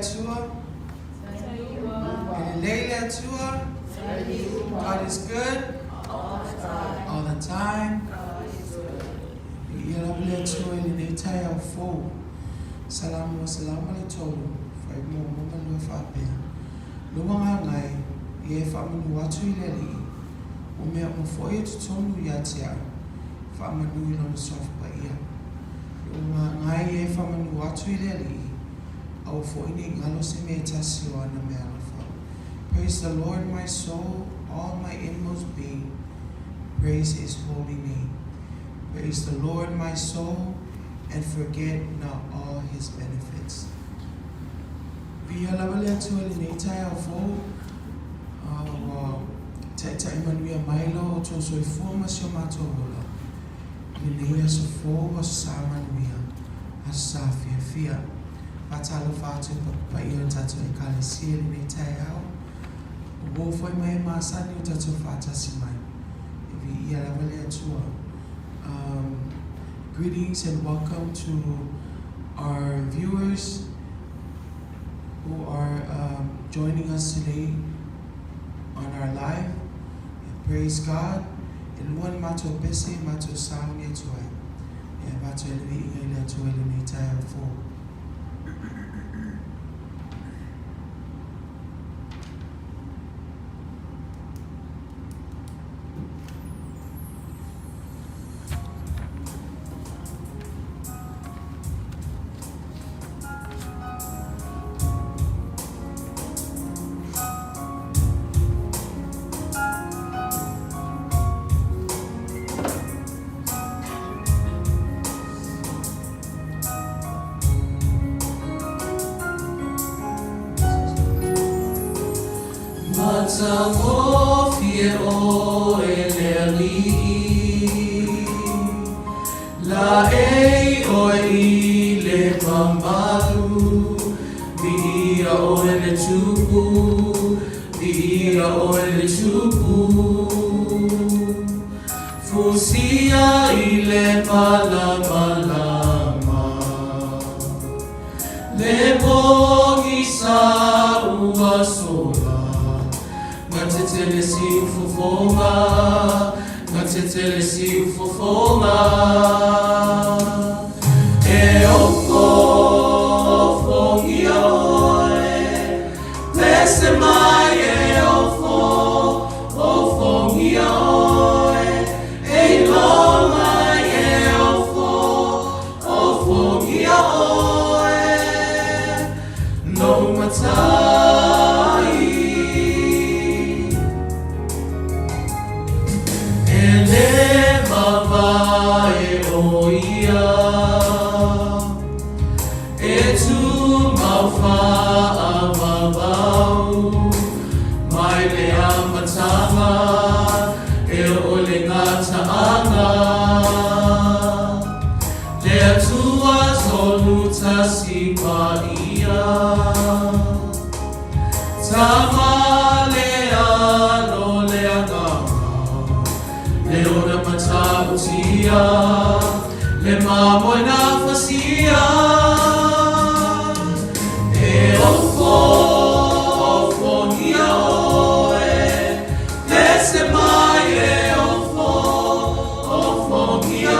Atua. E lelei le Atua. God is good. All the time. Viia lava le Atua i lenei taeao fou. Salamo 103, fuaiupu muamua ma le lua e faapea, Lou agaga e, ia e faamanu atu i le Alii, o mea uma foi o totonu ia te au, faamanu i Lona Suafa Paia. Lou agaga e, ia e faamanu atu i le Alii, aua foi ne i galo se mea e tasi o ana meaalofa. Praise the Lord my soul, all my inmost being, praise His holy name. Praise the Lord my soul, and forget not all His benefits. Viia lava le Atua i lenei taeao fou, ua taitai manuia mai lo outou soifua ma si o matou ola i lenei aso fou, aso sa manuia, aso sa fiafia. Faatalofa atu i le paia o le tatou Ekalesia i lenei taeao, ua uo foi mai e masani o tatou faatasi mai. E viia lava le Atua. Greetings and welcome to our viewers who are joining us today on our live. Praise God. E lua ni matou pese matou sauni atu ai. E avatu ai le viiga i le Atua i lenei taeao fou. Matagofie oe le Alii, Laei oe i le mamalu, Viia oe le Tupu, Viia oe le Tupu. Fusia i le malamalama, Le pogisa ua sola, Gatete le siufofoga, Gatete le siufofoga. E ofofogia oe, Pese mai e ofofogia oe, E iloa mai e ofofogia oe, Lou matai. E le mavae o ia, E tumau faavavau, Mai le amataga, e oo i le gataaga. Le Atua tonu tasi paia. Tama le Alo le Agaga, Le ona matautia, Le mamoe na fasia. E ofofogia oe, Pese mai e ofofogia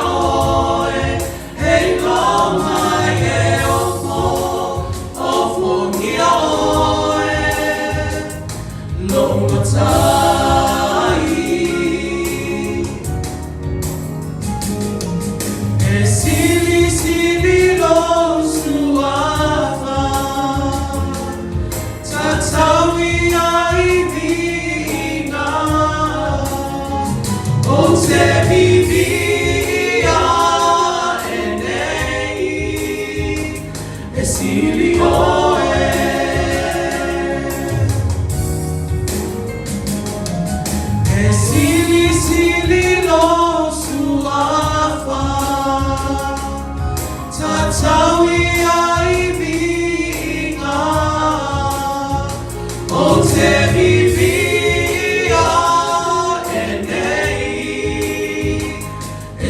oe, E iloa mai e ofofogia oe, Lou matai. E silisili lou suafa, Tatau ia i viiga, Ou te vivia e nei, E sili oe. E silisili lou suafa, Tatau ia i viiga, Ou te vivia e nei, E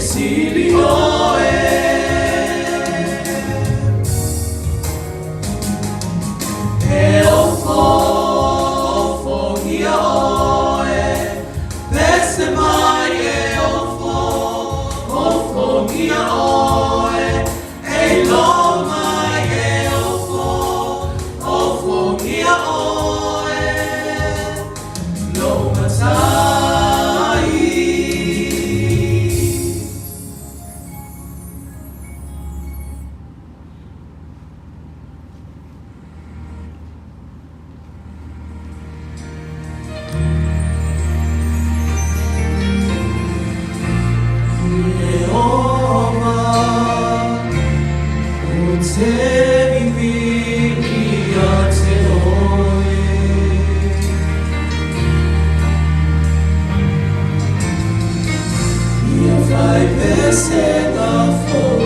Fai pesega fou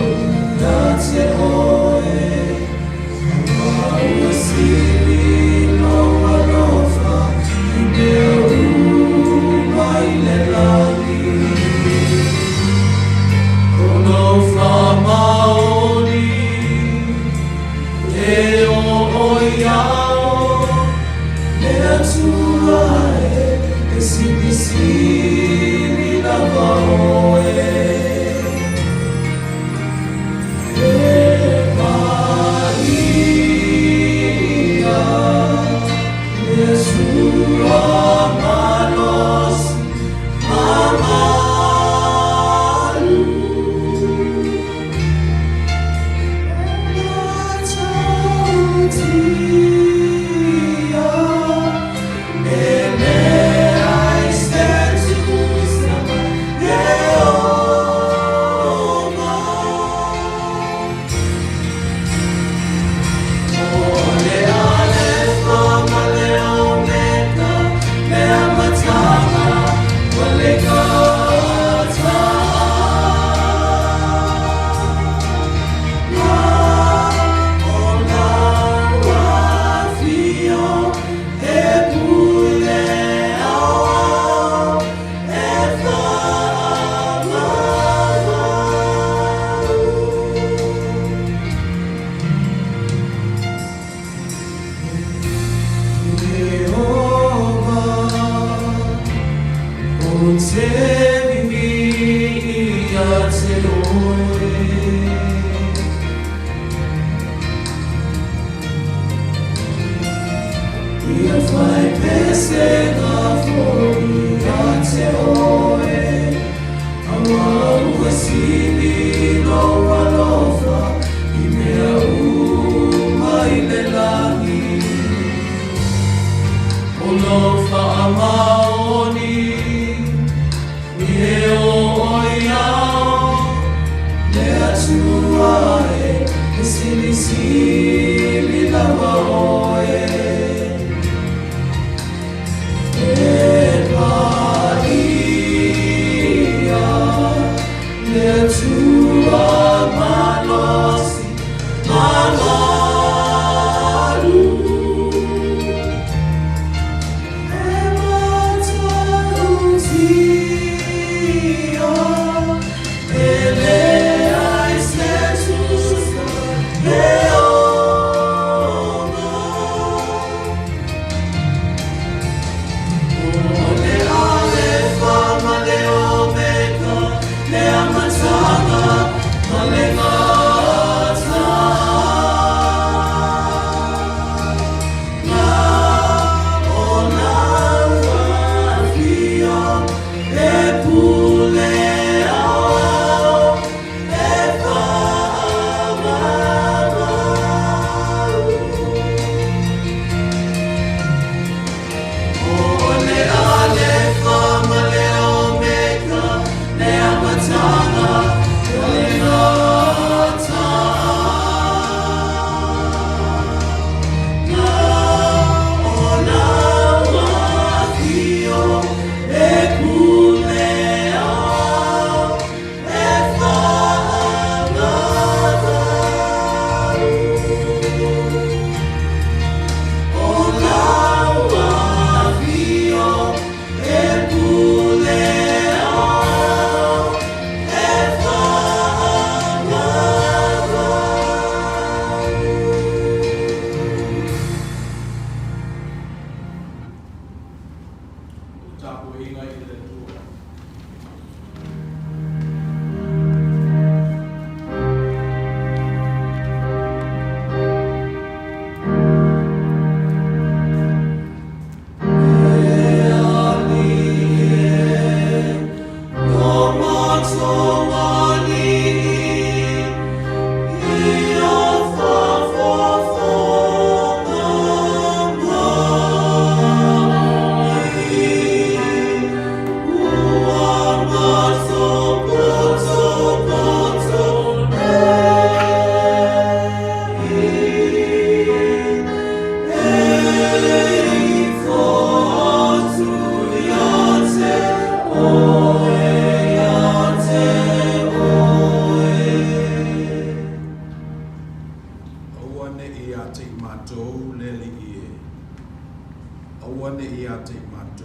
ia te oe, Aua ua sili lou alofa i mea uma i le lagi. O lou faamaoni e o i ao, le Atua e, e silisili lava oe. E paia le Atua malosi mamalu. Te vivi ia te oe. Ia fai pesega fou ia te oe, Aua ua sili lou alofa i mea uma i le lagi. O lou faamaoni e o i ao, le Atua e, e silisili lava oe. E paia le Atua malosi mamalu. E matautia e leai se tusa Ieova. O le Alefa ma le Omega, le Amataga ma le Gata. La o lau afio e pule.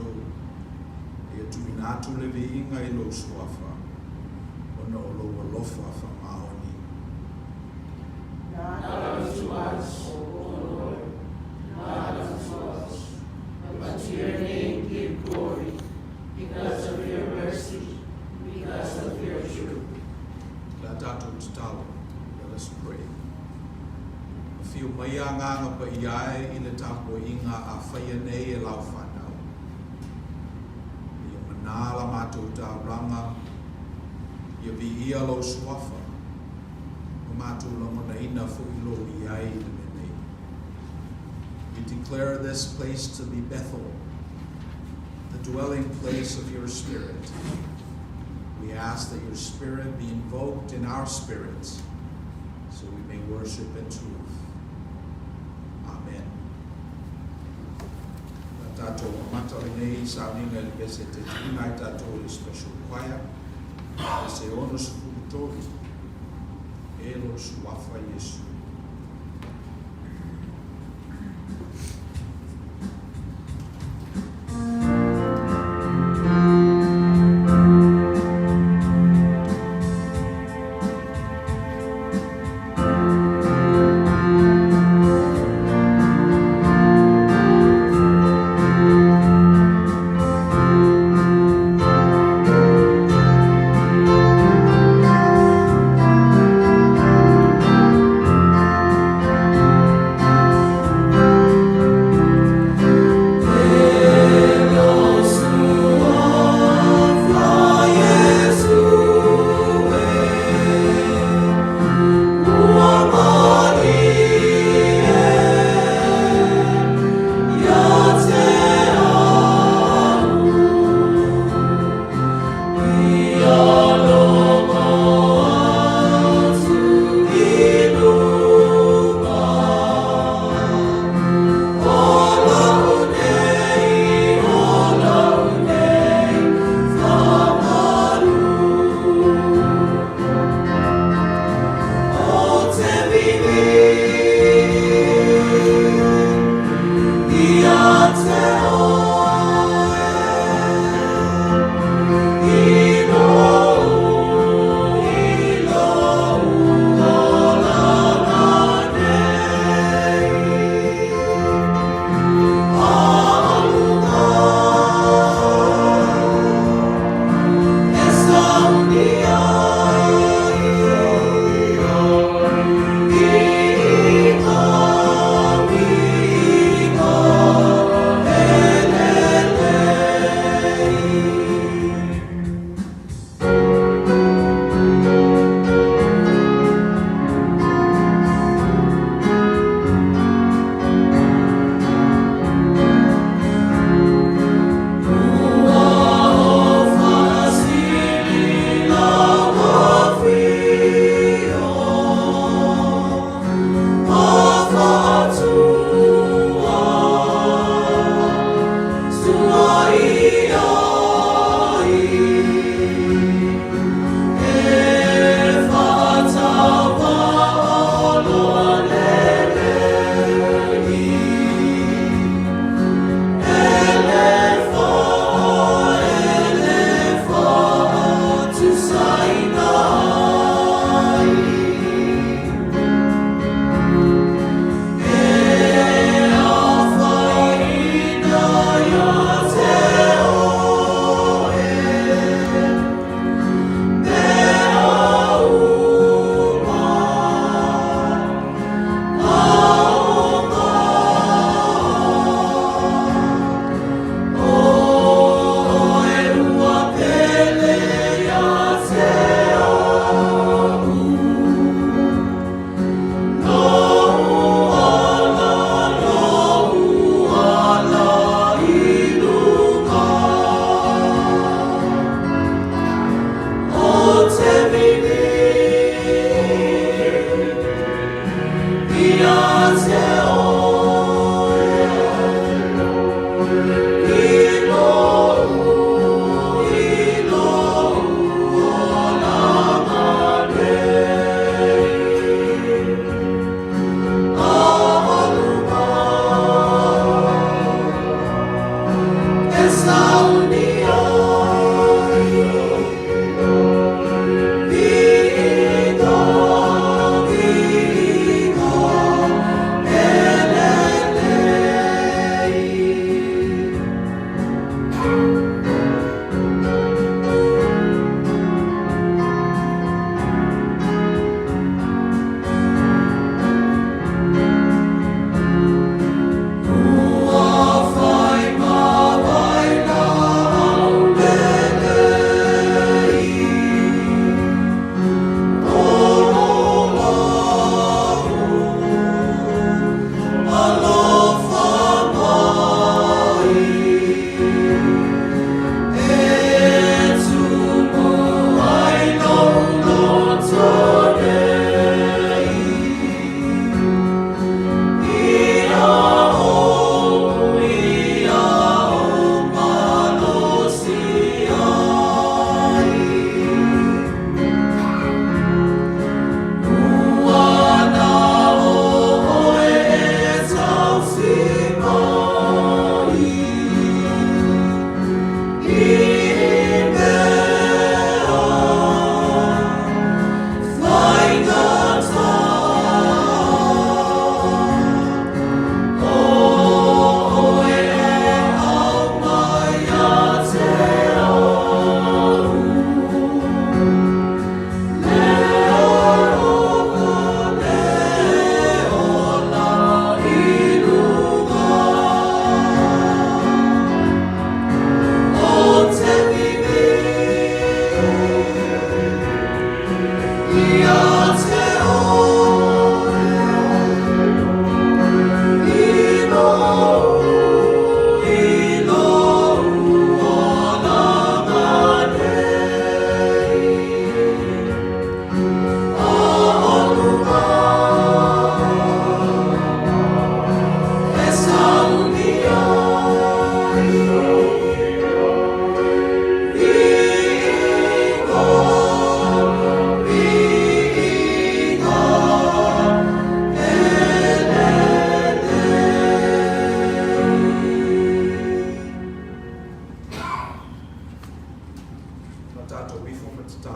matou. Ia tuuina atu le viiga i lou Suafa, ona o lou alofa faamaoni. Not unto us, O Lord, not unto us, but to your name give glory, because of your mercy, because of your truth. Le a tatou tatalo. Let us pray. Afio mai Agaga Paia e i le tapuaiga a faia nei e lau fanau. Ia mana la matou taulaga, ia viia lou Suafa, ma matou lagonaina foi lou i ai i le mea nei. We declare this place to be Bethel, the dwelling place of your Spirit. We ask that your Spirit be invoked in our spirits so we may worship in truth. Amen. Tatou amata lenei sauniga i le pese e tuuina ai tatou i le special choir. Pese 63, E lou Suafa Iesu. Thank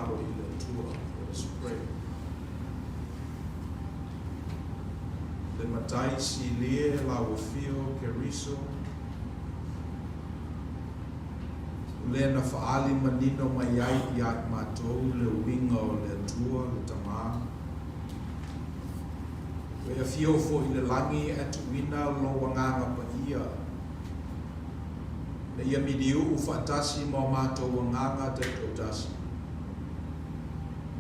tatalo i le Atua. Let us pray. Le Matai silia e lau Afio Keriso, o lea na faaali manino mai ai ia i matou le uiga o le Atua le Tama. Ua e afio foi i le lagi ae tuuina lou Agaga Paia, ina ia miliu'u faatasi ma o matou agaga taitoatasi,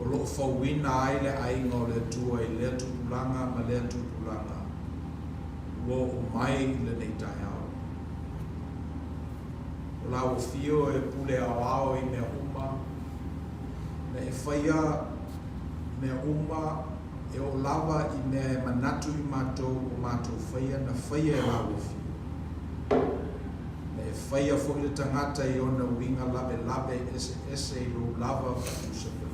o lo o fauina ai le aiga o le Atua i lea tupulaga ma lea tupulaga ua oo mai i lenei taeao. O lau afio e pule aoao i mea uma, na e faia mea uma e oo lava i mea e manatu i matou o matou faia na faia e lau afio. Na e faia foi le tagata i ona uiga lavelave eseese i lou lava faatusa paia.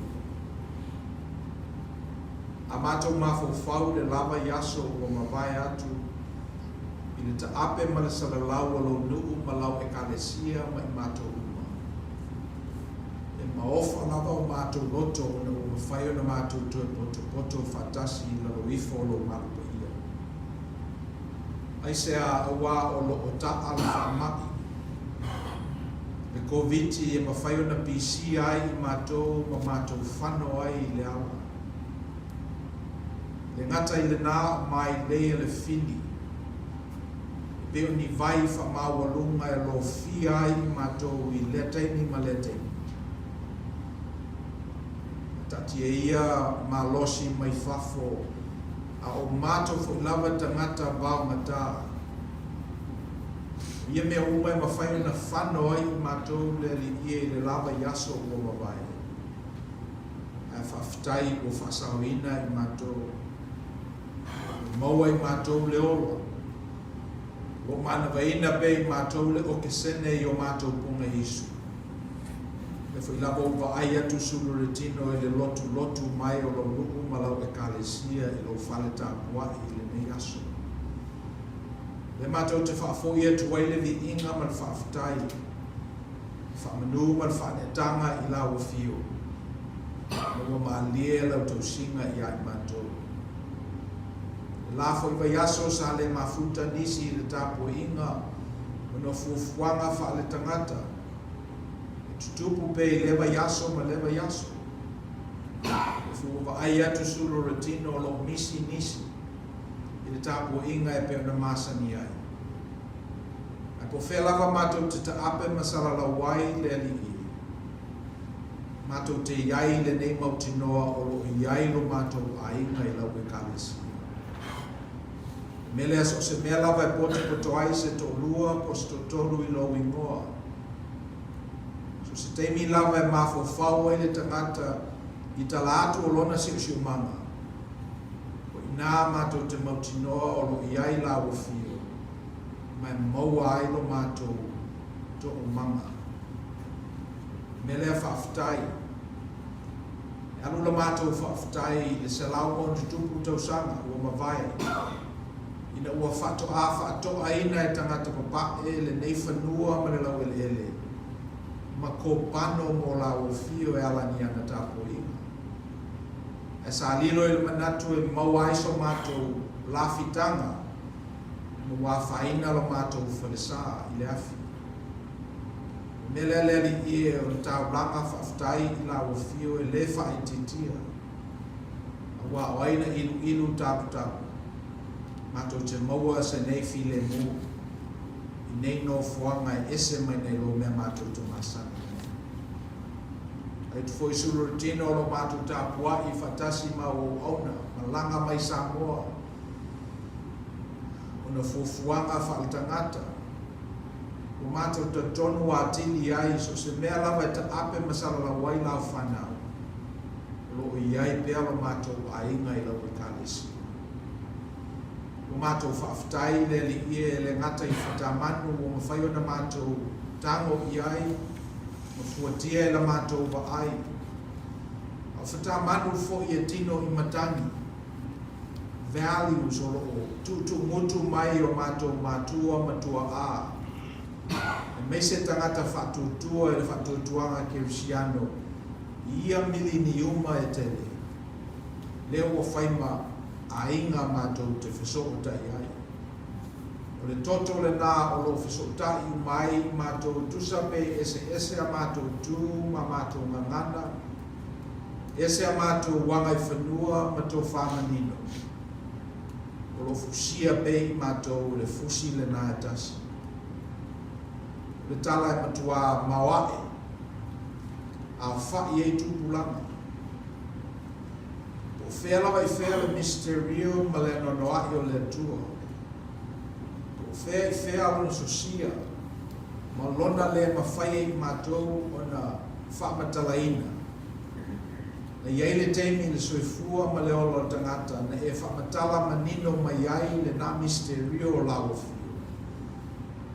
A matou mafaufau i le lava i aso ua mavae atu, i le taape ma le salalau o lou nuu ma lau Ekalesia ma i matou uma, e maofa lava o matou loto ona ua mafai ona matou toe potopoto faatasi i lalo ifo o lou malu paia. Aisea auā o lo o taʻa le faamaʻi, le Koviti e mafai ona pisia ai i matou ma matou fano ai i le ala. E le gata i lenā o mailei a le fili, e pei o ni vai faamaualuga e lofia ai i matou i lea taimi ma lea taimi. A taatia ia malosi mai fafo, a o matou foi lava tagata vaogatā. O ia mea uma e mafai ona fano ai i matou le Alii e i le lava i aso ua mavae. Ae faafetai ua faasaoina i matou. Ua maua i matou le ola. O lo o manavaina pea i matou le okesene i o matou pogaiisu. O lea foi lava ua vaai atu sulu le tino i le lotulotu mai o lou nuu ma lau Ekalesia i lou fale tapuai i lenei aso. O lea matou te faafoi atu ai le viiga ma le faafetai, le faamanu ma le faaneetaga i lau afio, ina ua malie lau tausiga ia i matou. Le la foi vaiaso sa le mafuta nisi i le tapuaiga ona o fuafuaga faaletagata e tutupu pea i lea vaiaso ma lea vaiaso. E fua vaai atu sulu o le tino o lo o misi nisi i le tapuaiga e pei ona masani ai. Ae po o fea lava matou te taape ma salalau ai le Alii, matou te i ai i lenei mautinoa o lo o i ai lo matou aiga i lau Ekalesia. Le mea lea, so o se mea lava e potopoto ai se toalua po o se toatolu i lou igoa, so o se taimi lava e mafaufau ai le tagata i tala atu o lona siosiomaga, o i inā matou te mautinoa o lo o i ai lau afio, ma e maua ai lo matou toomaga. Le mea lea faafetai. E alu la matou faafetai i le 160 tausaga ua mavae ina ua faatoa faatoaina e tagata papae lenei fanua ma le laueleele ma kopano mo lau afio e ala ni ana tapuaiga. Ae sa lilo i le manatu e maua ai so matou lafitaga ma ua afaina lo matou falesa i le afi. O le mea lea le Alii e, o le taulaga faafetai i lau afio e le faaitiitia, auā o ai na iluilu taputapu, matou te maua se nei filemu i nei nofoaga e ese mai nei lou mea matou te masani ai. Aitu foi sulu le tino o lo matou tapuai faatasi ma au auauna, malaga mai Samoa, ona fuafuaga faaletagata, Ua matou talitonu atili ai so o se mea lava e taape ma salalau ai lau fanau, o lo o i ai pea lo matou aiga i lau Ekalesia. Ua matou faafetai i le Alii e le gata i Fatamanu ua mafai ona matou tago i ai ma fuatia e la matou vaai, a o Fatamanu foi e tino i matagi. Values o lo o tuutuugutu mai i o matou matua ma tuaʻā, aemaise tagata faatuatua i le faatuatuaga kerisiano i ia miliniuma e tele, lea ua fai ma aiga matou te fesootai ai. O le toto lenā o lo o fesootai uma ai i matou e tusa pe eseese a matou tu ma matou gagana, ese a matou agaifanua ma tofa manino, o lo o fusia pea i matou e le fusi lenā e tasi. O le tala e matuā maoaʻe, aofaʻi ai tupulaga. Po o fea lava i fea le misiterio ma le anoanoaʻi o le Atua, po o fea i fea lona sosia ma lona le mafai ai i matou ona faamatalaina, na i ai le taimi i le soifua ma le ola o le tagata na e faamatala manino mai ai lenā misiterio o lau afio,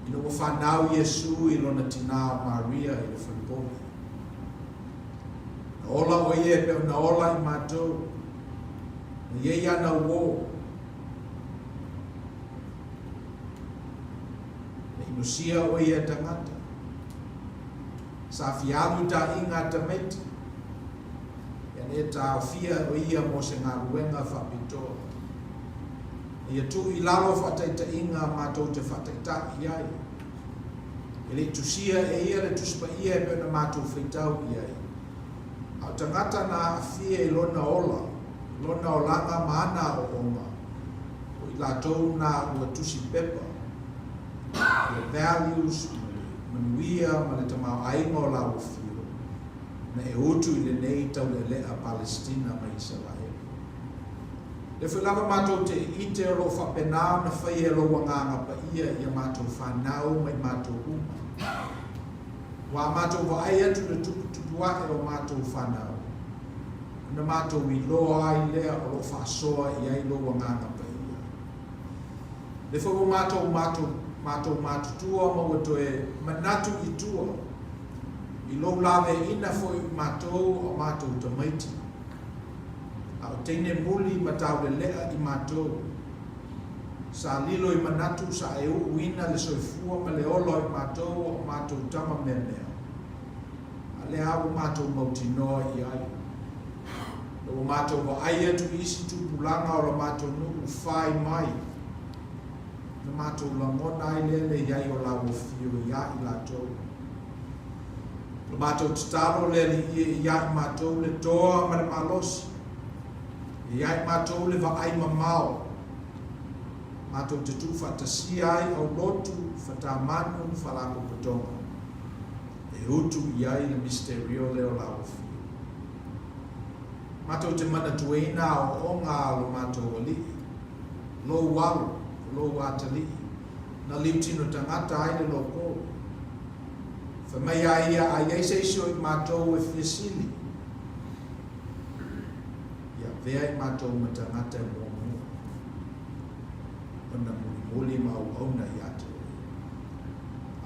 ina ua fanau Iesū i lona tinā o Maria i le falepovi. Na ola ʻo ia e pei ona ola i matou, na i ai ana uō, na inusia ʻo ia e tagata. Sa fia alu i taʻiga a tamaiti, ia na e taofia ʻo ia mo se galuega faapitoa. Na ia tuu i lalo faataitaiga matou te faataitai i ai. E le i tusia e ia le Tusi Paia e pei ona matou faitau i ai. A o tagata na aafia i lona ola, lona olaga ma ana aoaoga, o i latou na ua tusi pepa, o le values ma le manuia ma le tamaoaiga o laua fio, na e utu i lenei taulealea Palesitina ma Isaraelu. Lea foi lava matou te ite o lo o faapena ona faia e lou Agaga Paia i a matou fanau ma i matou uma. Ua a matou vaai atu i le tuputupu aʻe o matou fanau, ona matou iloa ai lea o lo o faasoa i ai lou Agaga Paia. Lea foi ua matou matou matou matutua ma ua toe manatu i tua i lou laveaiina foi i matou a matou tamaiti. A o teine muli ma tauleleʻa i matou. Sa lilo i manatu sa e uuina le soifua ma le ola o i matou a o matou tama meamea. A lea ua matou mautinoa i ai. Na ua matou vaai atu i isi tupulaga o la matou nuu fai mai, na matou lagona ai lea le i ai o lau afio iā i latou. O le matou tatalo le Alii e iā i matou le toa ma le malosi, e iā i matou le vaai mamao, matou te tuufaatasia ai aulotu, fatamanu, faalapotopotoga, e utu i ai le misterio lea o lau afio. Matou te manatuaina aoaoga a lo matou Alii, lou alo, lou atalii, na liutino tagata ai le loko. Fai mai a ia, a i ai se isi o i matou e fia sili, ia avea i matou ma tagata e muamua ona mulimuli ma auauna ia te oe.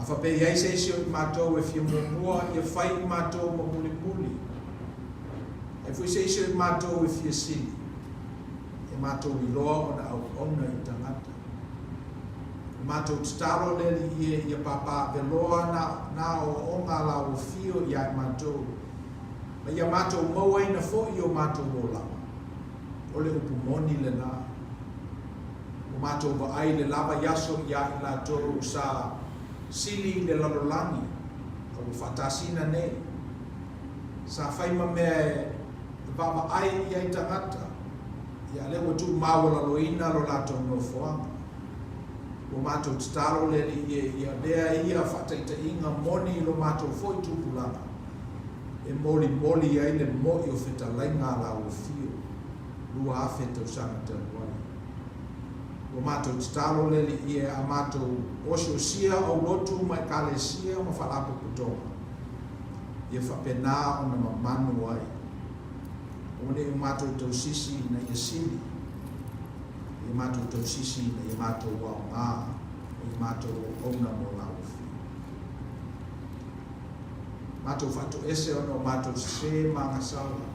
A faapea i ai se isi o i matou e fia muamua, ia fai i matou ma mulimuli. Ai foi se isi o i matou e fia sili, ia matou iloa ona auauna i tagata. O matou tatalo le Alii e ia papaaveloa na, na aoaoga a laua fio iā i matou, ma ia matou mauaina foi i o matou olaga. O le upu moni lenā. Ua matou vaai le lava i aso iā i latou sa sili i le lalolagi a ua faatasina nei. Sa fai ma mea e vaavaai i ai tagata, Ia lea ua tuumaualaloina lo latou nofoaga. Ua matou tatalo le Alii e ia avea ia faataitaiga moni i lo matou foi tupulaga, e molimoli ai le moi o fetalaiga a laua fio, 2000 tausaga talu ai. Ua matou tatalo le Alii e a matou osiosia aulotu ma Ekalesia ma faalapotopotoga, ia faapena ona mamanu ai. Aua ne i o matou tausisi ina ia sili, ia matou tausisi ina ia matou aoga ma ia matou auauna mo la ua Matou faatoese ona o matou sesē ma agasala.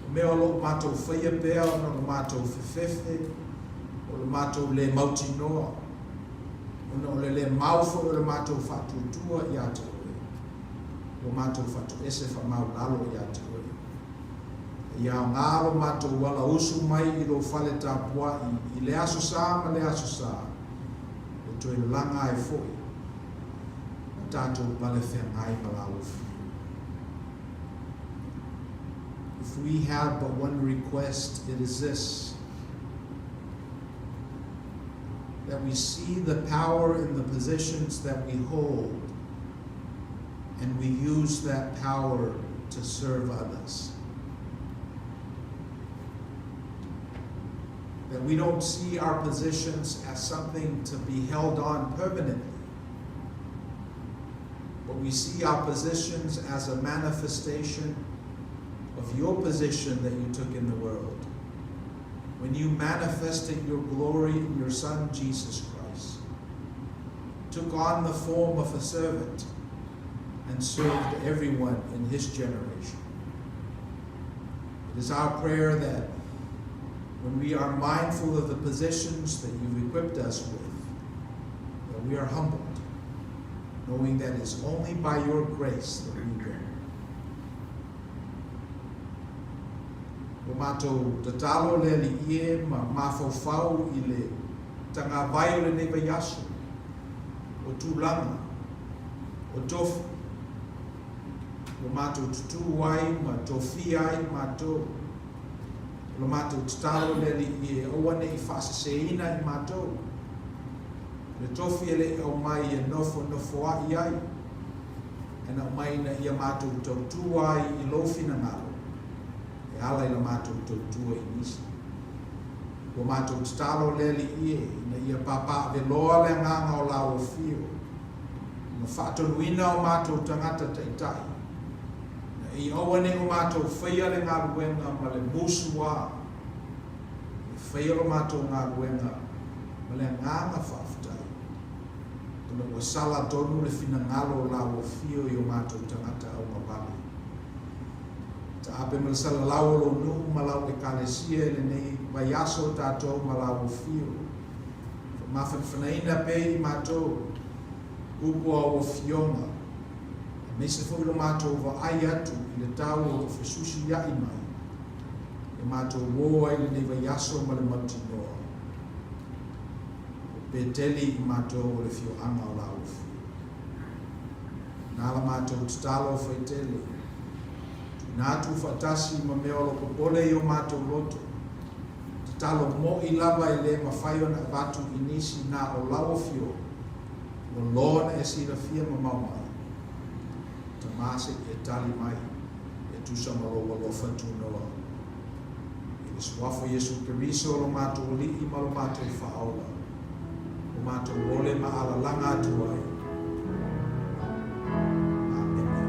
O mea o lo o matou faia pea ona o le matou fefefe, o le matou lē mautinoa, ona o le lē mau foi o le matou faatuatua iā te Oe. Ua matou faatoese faamaualalo ia te Oe. A ia aoga lo matou alausu mai i Lou fale tapuai i le aso sa ma le aso sa, e toe lalaga ai foi ma tatou pale feagai ma lauofi. If we have but one request, it is this, that we see the power in the positions that we hold and we use that power to serve others. That we don't see our positions as something to be held on permanently, but we see our positions as a manifestation of your position that you took in the world. When you manifested your glory in your Son, Jesus Christ, took on the form of a servant and served everyone in his generation. It is our prayer that when we are mindful of the positions that you've equipped us with, that we are humbled, knowing that it's only by your grace that we bear. Ua matou tatalo le Alii e ma mafaufau i le tagavai o lenei vaiaso, o tulaga, o tofi, ua matou tutū ai ma tofia ai matou. O la matou tatalo le Alii e aua ne i faaseseina i matou. O le tofi e le i aumai e nofonofoa'i ai, e na aumai ina ia matou tautua ai i lou finagalo e ala i la matou tautua i nisi. Ua matou tatalo le Alii e ina ia papaaveloa le agaga o lauofio ma faatonuina o matou tagata taitai, ina ia aua nei o matou faia le galuega ma le musuā, e faia lo matou galuega ma le agaga faafetai, ona ua sala tonu le finagalo o lauofio i o matou tagata augavale. Taape ma le salalau o lou nuu ma lau Ekalesia i lenei vaiaso tatou ma lauofio. Faamafanafanaina pea i matou upu a ua fioga, aemaise foi lo matou vaai atu i le tau o lo fesuisuiaʻi mai e matou uō ai lenei vaiaso ma le mautinoa o Peteli i matou o le fioaga o Lauofio. Na la matou tatalo faitele, tuuina atu faatasi ma mea o lo popole i o matou loto, Tatalo moʻi lava e le mafai ona avatu i nisi na o lau afioga, ua loa ona e silafia mamao mai. Tama se i e tali mai e tusa ma lou alofa tunoa. I le Suafa o Iesu Keriso lo matou Alii ma lo matou Faaola, ua matou ole ma alalaga atu ai. Amene.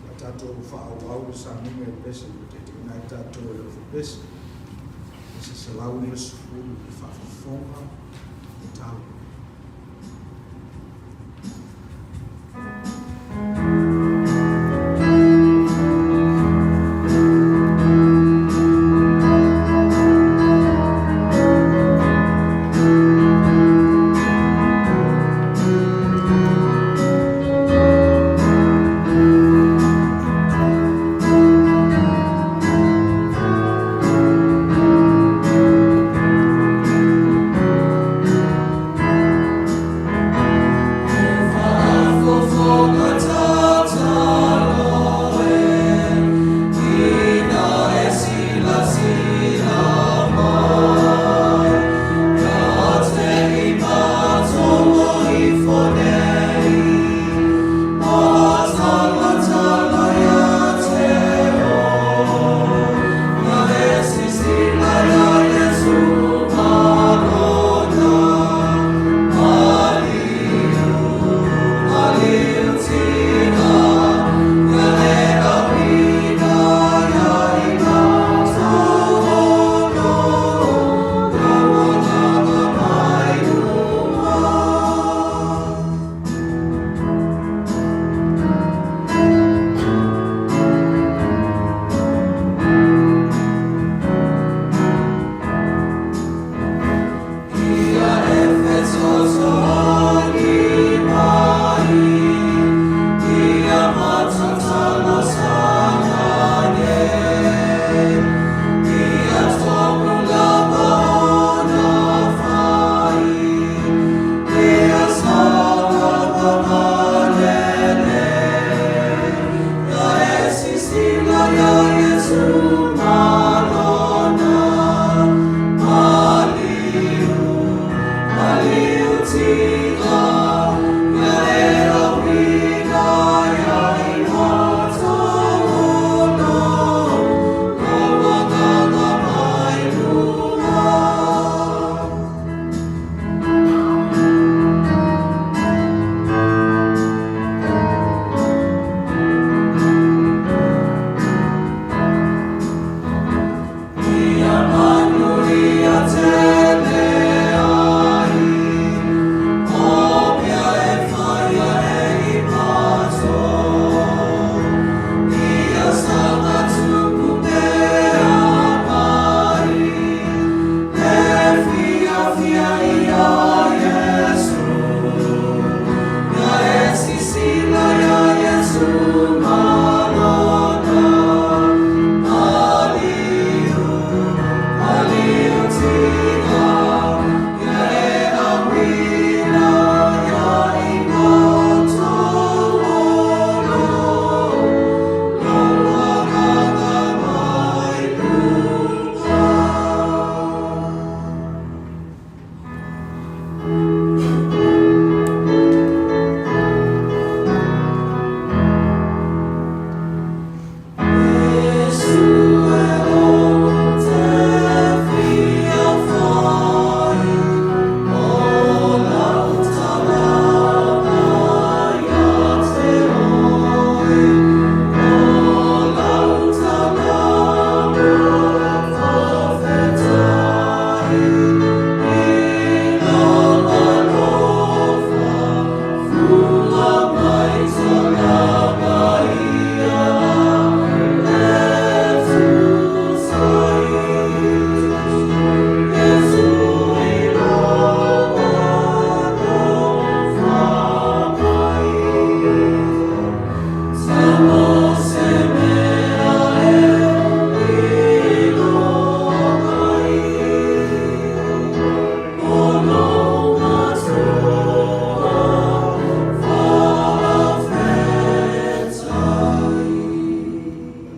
Ia tatou faaauau le sauniga i le pese ua taitaiina ai tatou e le ofa pese, pese 190 i faafofoga tatalo.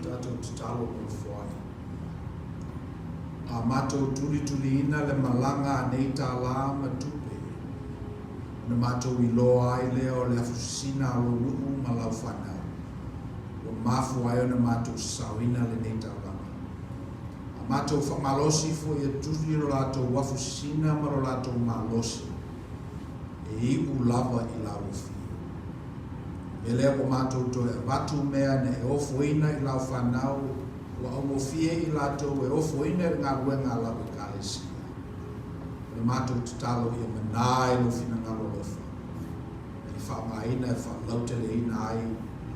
Tatou tatalo mo le foai. A matou tulituliina le malaga a nei tālā ma tupe, ona matou iloa ai lea o le afusina a lou nuu ma lau fanau, ua mafua ai ona matou sasaoina lenei taulaga. A matou faamalosi foi e tuli lo latou afusina ma lo latou malosi, e iu lava i lau afio. O le mea lea ua matou toe avatu mea na e ofoina i lau fanau, ua augofie i latou e ofoina i le galuega a lau Ekalesia. O le matou tatalo ia manā i lou finagalo alofa, ma i faaaogaina e faalauteleina ai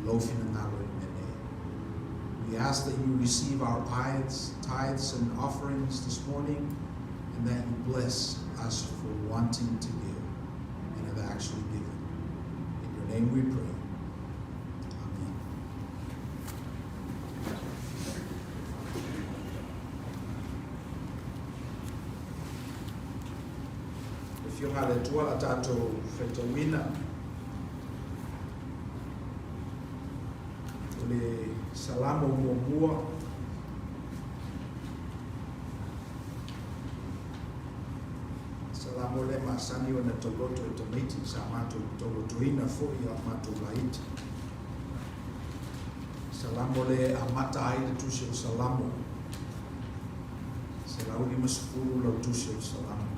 lou finagalo i le mea nei. We ask that you receive our tithes, tithes and offerings this morning, and that you bless us for wanting to give and have actually given. In your name we pray. Amen. Le Afioga a le Atua la tatou faitauina o le Salamo muamua. Salamo lea masani ona tauloto e tamaiti sa matou taulotoina foi a o matou laiti. Salamo lea e amata ai le tusi o Salamo. 150 lau tusi o Salamo.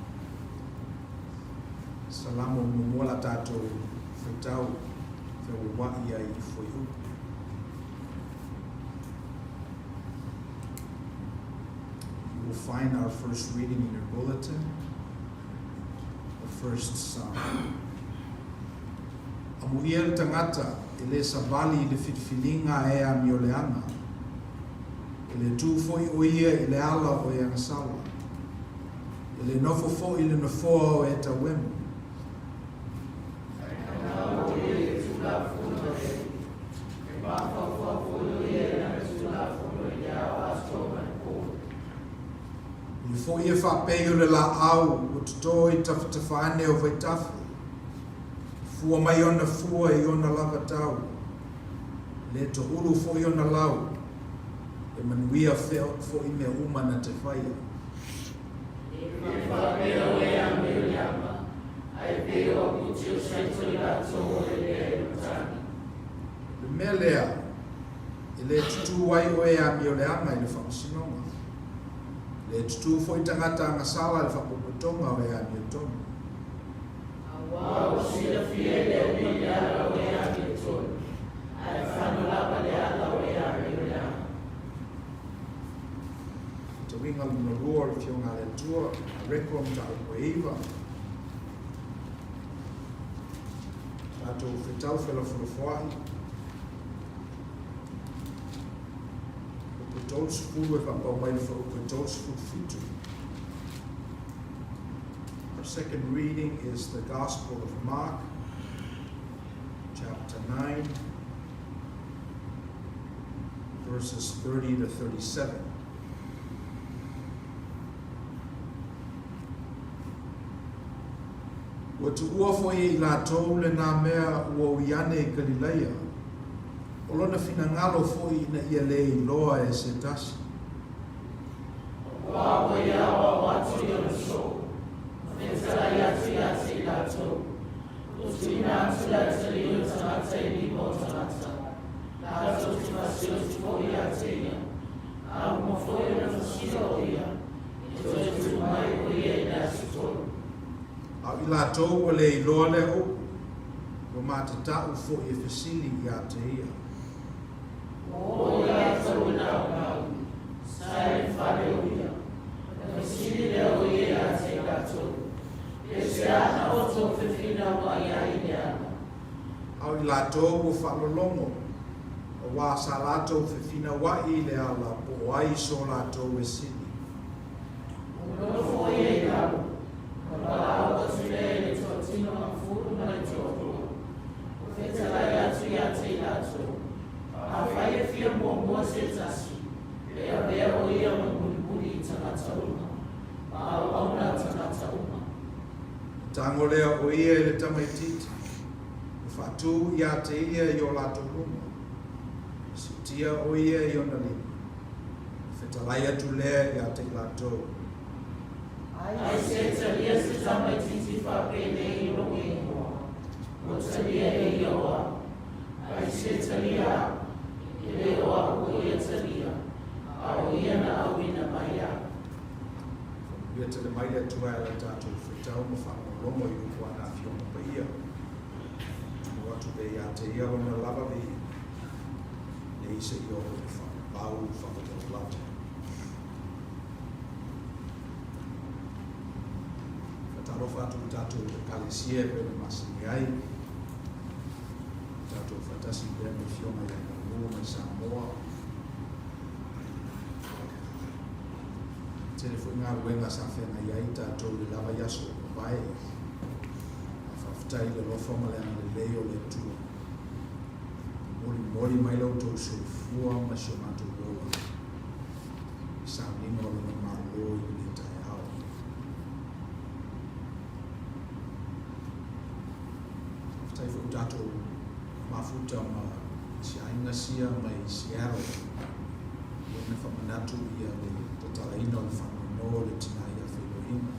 Salamo muamua la tatou faitau feuaua'i ai i fuaiupu. You will find our first reading in your bulletin, the first psalm. Amuia le tagata e lē savali i le filifiliga a e amioleaga, e lē tu foi o ia i le ala o e agasala, e lē nofo foi i le nofoa o e tauemu. Faitau o ia i le Tulafono a le Alii, e mafaufau foi o ia i lana Tulafono i le ao atoa ma le po. Ia foi e faapei o le laau ua toto i tafatafa ane o vaitafe, fua mai ona fua i ona lava tau, e le toulu foi ona lau. E manuia foʻi mea uma na te faia. E faapea o e amio leaga, ae pei o apute o saito i latou o le mea e matagi. O le mea lea, e lē tutū ai oe e amioleaga i le faamasinoga. E lē tutū foi tagata agasala i le faapotopotoga o e amiotonu. Aua ua silafia e le Alii le ala o e amiotonu, ae fano lava le ala o e amioleaga. Faitauina lona lua o le Afioga a le Atua, Mareko mataupu e 9. Tatou fetau felafolafoai. Upu 30 e faapau mai le fuaiupu e 37. Our second reading is the Gospel of Mark, chapter 9, verses 30 to 37. Ua tuua foi e i latou lenā mea ua ui ane i Kalilaia, o lona finagalo foi ina ia lē iloa e se tasi. Aua ua ia aoao atu i ona soo, ma fetalai atu ia te i latou, Ua tuuina atu le atalii o le tagata i lima o tagata, latou te fasioti foi ia te ia, a uma foi ona fasia o ia, e toe tu mai o ia i le aso tolu. A o i latou ua le iloa lea upu, ua matatau foi e fesili ia te ia. Ua oo i latou e naunau, sa i le fale o ia, ona fesili lea o ia ia te i latou, Aisea na outou fefinauai ai i le ala? A o i latou ua faalologo, auā sa latou fefinauai i le ala po o ai so latou e sili. Ua nofo o ia i lalo, ona valaau atu lea i le toatino mafulu ma le toalua, ua fetalai atu ia te i latou, Afai e fia muamua se tasi, e avea o ia ma mulimuli i tagata uma, ma auauna a tagata uma. Ona tago lea o ia i le tamaitiiti, ua faatū ia te ia i o latou luma, ua siitia o ia i ona lima, ona fetalai atu lea ia te i latou. Ai se talia se tamaitiiti faapenei i lou igoa, ua talia e ia o au. Ai se talia au, e le o a'u ua ia talia, a o ia na auina mai iaʻu. Faamanuia tele mai le Atua e ala i tatou fetau ma faalogologo i upu a na Afioga Paia. Tuu atu pea ia te ia lona lava viiga, nei seia oo i le faavavau faavavau lava. Faatalofa atu i tatou Ekalesia e pei ona masani ai. Tatou faatasi pea ma le Afioga ia Malu mai Samoa. E tele foi galuega sa feagai ai tatou i le lava i aso ua mavae. Ae faafetai i le alofa ma le agalelei o le Atua. Molimoli mai lo outou soifua ma si o matou ola i sauniga o Lona Malo i lenei taeao. Faafetai foi i tatou mafuta ma si aiga sia mai Seattle ua ina faamanatu ia le tatalaina o le faanoanoa o le tina ia Feiloaiga.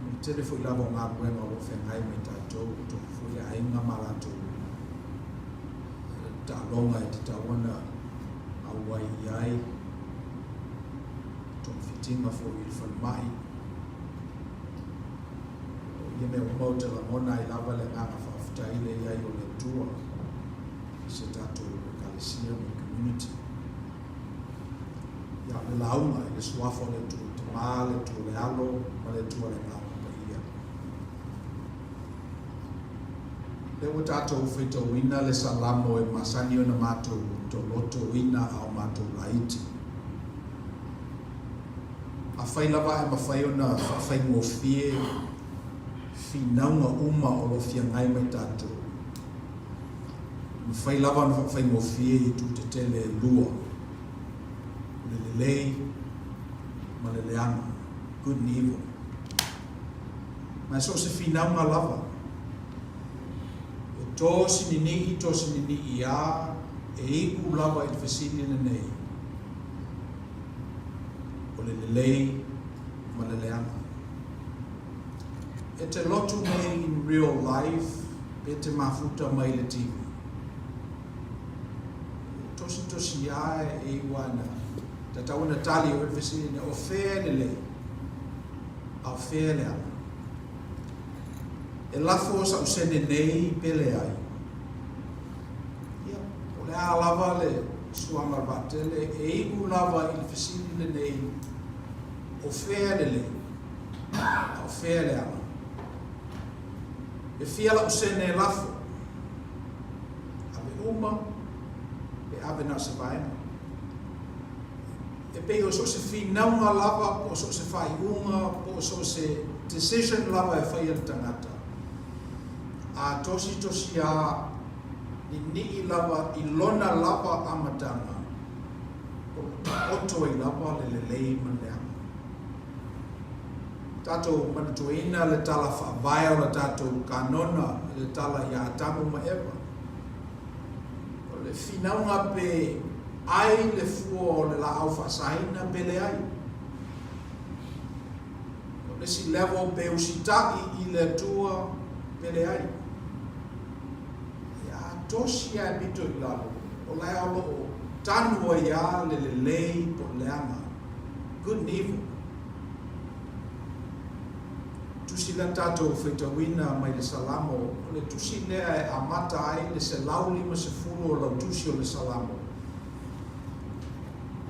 Ma le tele foi lava o galuega o lo o feagai ma i tatou, ua tofu foi le aiga ma latou taaloga e tatau ona auai i ai, togafitiga foi i le falemai. O ia mea uma ou te lagona ai lava le agaga faafetai i le i ai o le Atua i se tatou Ekalesia ma le community. Ia, o le lauga i le Suafa o le Atua le Tama, le Atua le Alo, ma le Atua le Agaga Paia. Lea ua tatou faitauina le Salamo e masani ona matou tolotoina a o matou laiti. Afai lava ae mafai ona faafaigofie finauga uma o lo o feagai ma i tatou, e mafai lava ona faafaigofie i itu tetele e lua, o le lelei ma le leaga, good and evil. Ma e so o se finauga lava, e tosinini'i tosinini'i lava e iu lava i le fesili lenei. le lelei ma le leaga. E te lotu nei in real life pe te mafuta mai le TV. E tositosi lava e iu ana tatau ona tali o le fesili nei, o fea le lelei, a o fea le leaga? E lafo sa'u sene nei pe leai? Ia, po o le a lava le suaga o le vaatele, e iu lava i le fesili lenei, O fea le lelei, a o fea le leaga? E fia la'u sene e lafo? Ave uma, pe ave na o se vaega? E pei o so o se finauga lava, po o so o se faaiuga, po o so o se decision lava e faia e le tagata, a tositosi a ninii lava i lona lava amataga, o lo o taoto ai lava le lelei ma le leaga. Tatou manatuaina le tala faavae o la tatou kanona, le tala iā Atamu ma Eva. O le finauga pe ai le fua o le laau faasaina pe leai. O le isi level pe usita'i i le Atua pe leai. Ia tosi ae pito i lalo, o lae o loo tanu ai a le lelei po o le leaga, good and evil. Tusi lea na tatou faitauina mai le Salamo, o le tusi lea e amata ai le 150 o lau tusi o le Salamo.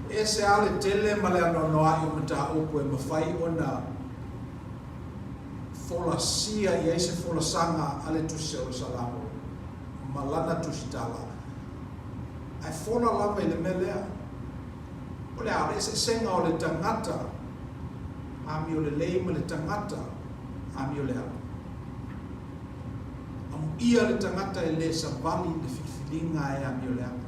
E ese a le tele ma le anoanoa'i o mataupu e mafai ona folasia i ai se folasaga a le Tusi o le Salamo ma lana tusitala, ae fola lava i le mea lea, o le a le eseesega o le tagata amiolelei ma le tagata amioleaga. Amuia le tagata e le savali i le filifiliga e amioleaga.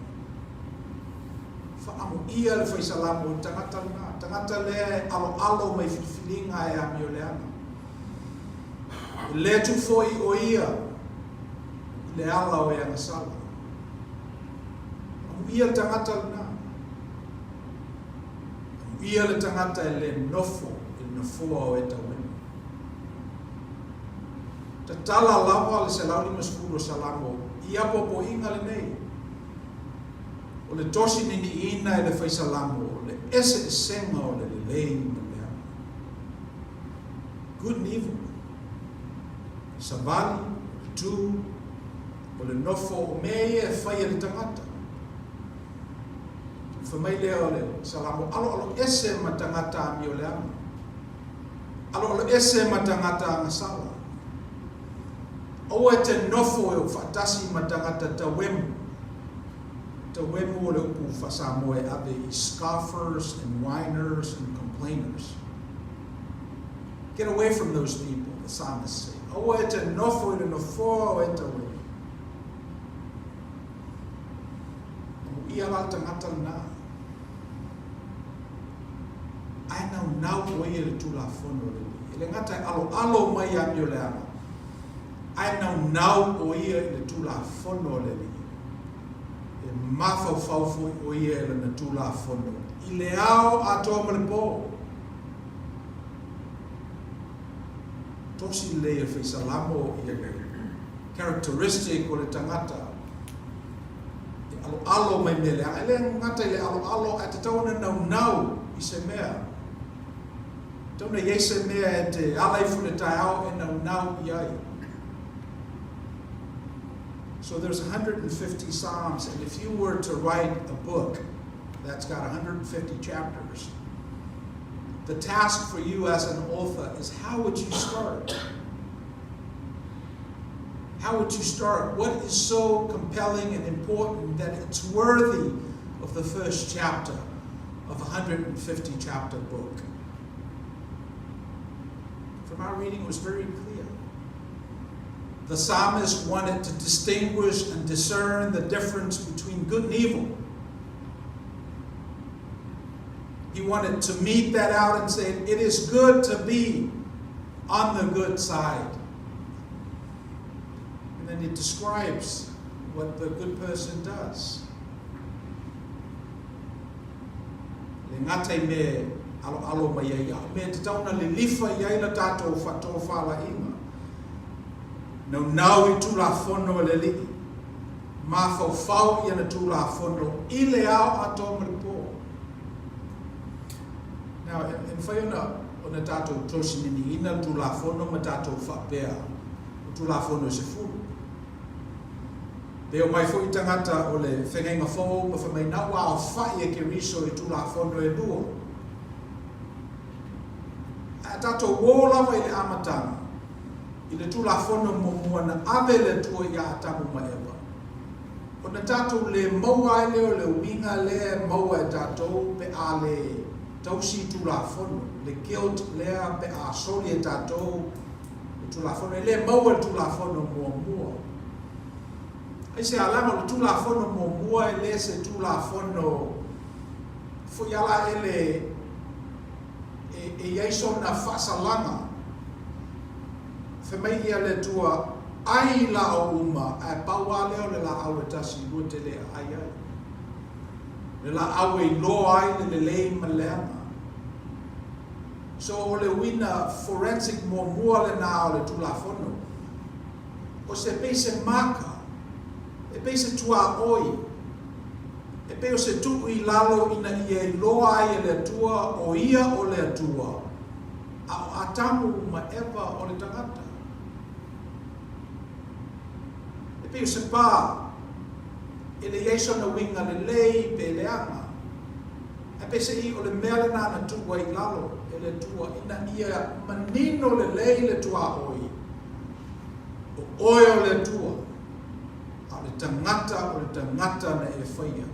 Faamuia le fai Salamo i le tagata lena, tagata lea e aloalo mai filifiliga e amioleaga. E le tu foi o ia i le ala o e agasala. Amuia le tagata lena. Amuia le tagata e le nofo i le nofoa o e tauema. Tatala lava le 150 o Salamo i apoapoaiga lenei. O le tosi niniina e le fai Salamo o le eseesega o le lelei ma le leaga. Good and evil. Savali, o le tu, o le nofo, o mea ia e fai e le tagata. Ona fai mai lea o le Salamo, aloalo ese ma tagata amioleaga. Aloalo ese ma tagata agasala. Aua e te nofo e o faatasi ma tagata tauemu. Tauemu o le upu faa-Samoa e ave i scoffers and whiners and complainers. Get away from those people, the psalmist say. Aua e te nofo i le nofoa o e tauemu. Amuia la le tagata lena. Ae naunau o ia i le Tulafono o le Alii. E le gata e aloalo mai ia Mioleaga, ae naunau o ia i le Tulafono a le Alii. E mafaufau foi o ia i lana Tulafono i le ao atoa ma le po. Tosi lelei e fai Salamo ia le characteristic o le tagata e aloalo mai mea leaga. E le gata i le aloalo, ae tatau ona naunau i se mea. Tatau ona i ai se mea e te ala ifo i le taeao e naunau i ai. So there's 150 Psalms, and if you were to write a book that's got 150 chapters, the task for you as an author is how would you start? How would you start? What is so compelling and important that it's worthy of the first chapter of a 150 chapter book? From our reading, it was very clear. The psalmist wanted to distinguish and discern the difference between good and evil. He wanted to mete that out and say, it is good to be on the good side. And then it describes what the good person does. Le gata i me aloalo mai ai, a o mea e tatau ona lilifa i ai la tatou faatofalaiga. Naunau i Tulafono a le Alii, mafaufau i ana Tulafono i le ao atoa ma le po. Now, e mafai ona, ona tatou tosininiina le Tulafono ma tatou faapea, o Tulafono e 10. Pe omai foi tagata o le Feagaiga Fou ma fai mai, na ua aofai e Keriso i Tulafono e lua. Ae a tatou o lava i le amataga, i le Tulafono muamua na ave e le Atua ia Atamu ma Eva, ona tatou le maua ai lea o le uiga lea e maua e tatou pe a le tausi Tulafono, le guilt lea pe a soli e tatou le Tulafono. E le maua i le Tulafono muamua. Aisea? Leaga o le Tulafono muamua e le se Tulafono foi ala e le e i ai sona faasalaga. Fai mai ia le Atua, Ai laau uma, ae pau lava lea o le laau e tasi lua te le aai ai. Le laau e iloa ai le lelei ma le leaga. So o le uiga forensic muamua lena o le Tulafono, o se pei se maka, e pei se tuaoi, e pei o se tuu i lalo ina ia iloa ai e le Atua o Ia o le Atua, a o Atamu ma Eva o le tagata. E pei o se pa, e le i ai sona uiga lelei pe leaga. Ae peiseai o le mea lena na tuu ai i lalo e le Atua ina ia manino lelei le tuaoi, o oe o le Atua, a o le tagata o le tagata na e faia.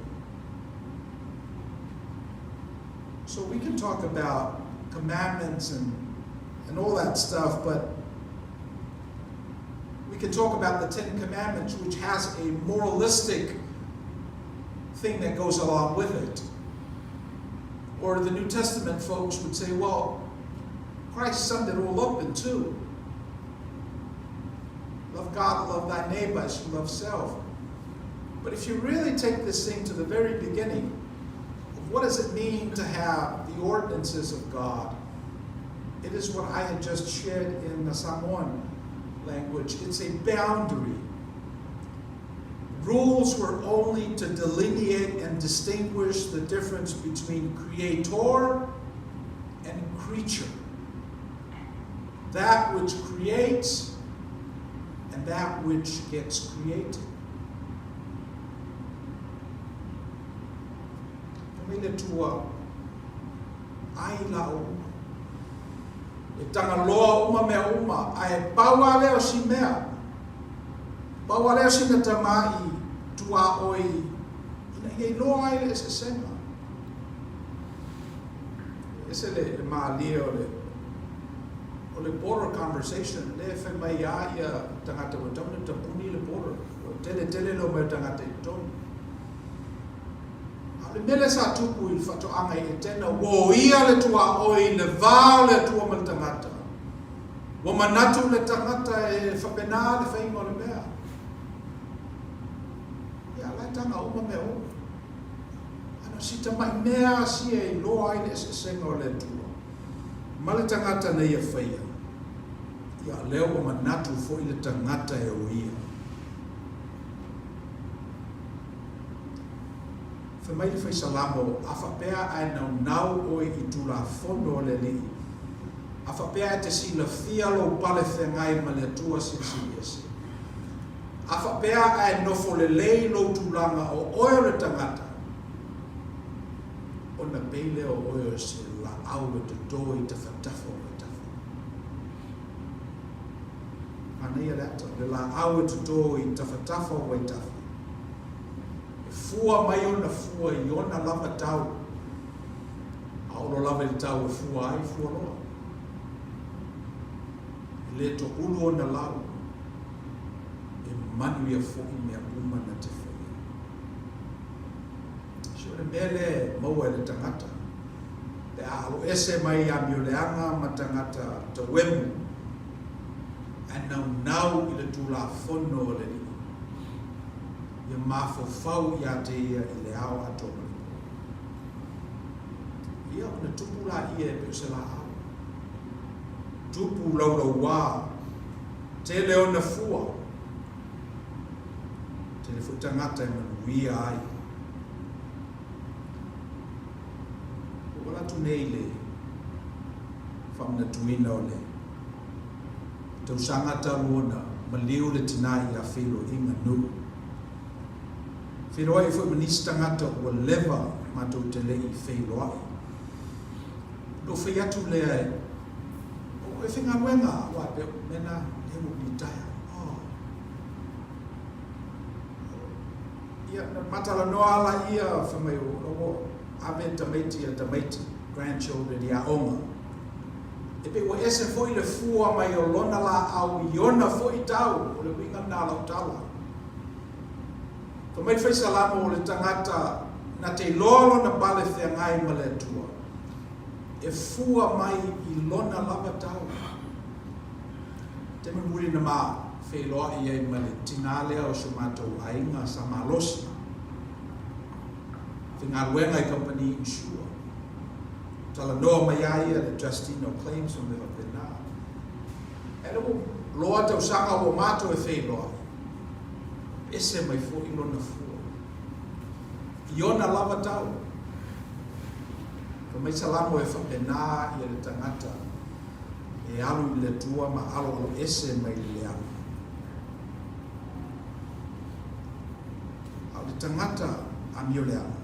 So we can talk about commandments and, and all that stuff, but we can talk about the Ten Commandments, which has a moralistic thing that goes along with it. Or the New Testament folks would say, well, Christ summed it all up in two. Love God, love thy neighbor as you love self. But if you really take this thing to the very beginning, of what does it mean to have the ordinances of God? It is what I had just shared in the Samoan language. It's a boundary. Rules were only to delineate and distinguish the difference between creator and creature. That which creates and that which gets created. Fai mai le Atua, Ai laau uma. E tagaloa uma mea uma, ae pau lava lea o si mea. Pau lava lea o sina tama'i tuaoi ina ia iloa ai le eseesega. E ese le, le mālie o le, o le border conversation, lea e fai mai lava ia tagata ua tatau ona tapuni le border, ua tele tele le omai o tagata i totonu. A o le mea lea sa tupu i le faatoaga i Etena, ua oia le tuaoi i le va o le Atua ma le tagata. Ua manatu le tagata e faapena le faiga o le mea. Ia, la e taga uma mea uma. A na o si tamai mea lava sia e iloa ai le eseesega o le Atua ma le tagata na ia faia, ia, o lea ua manatu foi le tagata e oia. Fai mai le Faisalamo, A faapea ae naunau oe i Tulafono a le Alii, a faapea e te silafia lou pale feagai ma le Atua Silisili Ese, a faapea ae nofo lelei lou tulaga o oe o le tagata, ona pei lea o oe o se laau e toto i tafatafa o vaitafe. Manaia le ata, o le laau e toto i tafatafa o vaitafe. E fua mai ona fua i ona lava tau, a olo lava i le tau e fua ai, fua loa. E le toʻulu ona lau, e manuia foi mea uma na te faia. So o le mea lea e maua e le tagata, pe a aloese mai amioleaga ma tagata tauemu, ae naunau i le Tulafono a le Alii, ia mafaufau ia te ia i le ao atoa ma le po. Ia. Ia ona tupu laia e pei o se laau. Tupu laulauā, tele ona fua, tele foi tagata e manuia ai. Ua ou alu atu nei i le faamanatuina o le tausaga talu ona maliu le tinā ia Feiloaiga Nuu. Feiloai foi ma nisi tagata ua leva matou te le i feiloai. Ona ou fai atu lea e, o e faigaluega aua e pei o mea na lea ua ou litaea. Oh. Ia, na matalanoa ala ia fai mai o ua ave tamaiti a tamaiti, grandchildren, i aoga. E pei ua ese foi le fua mai o lona laau i ona foi tau, o le uiga lena o lau tala. Fai mai le Fai Salamo o le tagata na te iloa lona pale feagai ma le Atua, e fua mai i lona lava tau. Taimi mulimuli na ma feiloai ai ma le tinā lea o si o matou aiga sa malosi, faigaluega i kamupani insure. Talanoa mai a ia le adjusting o claims ma mea faapena. Ae lea ua loa tausaga ua matou e feiloai, ese mai foi lona fua i ona lava tau. Fai mai Salamo e faapena ia le tagata e alu i le Atua ma aloalo ese mai le leaga. A o le tagata amioleaga,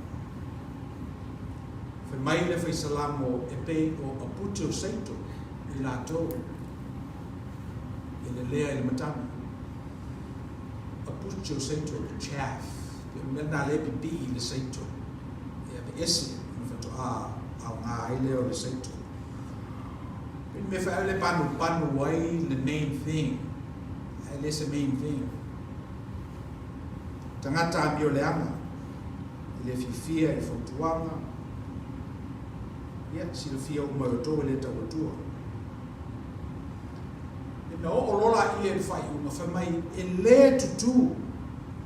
fai mai le Fai Salamo e pei o apute o seito i latou e lelea i le matagi. Apute o seito, the chaff, pei o le mea lena lea e pipii i le seito, e aveese ona faatoa aoga ai lea o le seito. Pei o le mea foi lea e panupanu ai le main thing, ae le se main thing. Tagata amioleaga, e le fiafia i fautuaga, ia, silafia uma e outou e le tau atua. Ina oo loa laia i le faaiuga, fai mai, e le tutū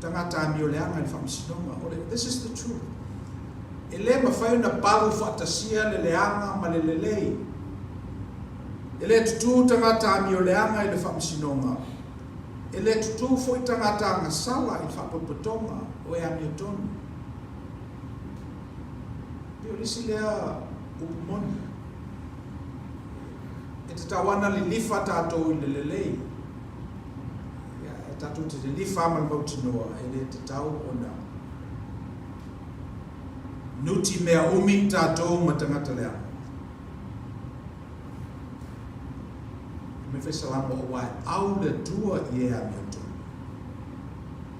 tagata amioleaga i le faamasinoga. O le, this is the truth. E le mafai ona palu faatasia le leaga ma le lelei. E le tutū tagata amioleaga i le faamasinoga. E le tutū foi tagata agasala i le faapotopotoga o e amiotonu. Pei o le isi lea upu moni. E tatau lava ona lilifa tatou i le lelei. Ia, e tatou te lilifa lava ma le mautinoa, e le tatau ona nuti mea umi tatou ma tagata leaga. Fai mai Fai Salamo, Aua e au le Atua i e amiotonu,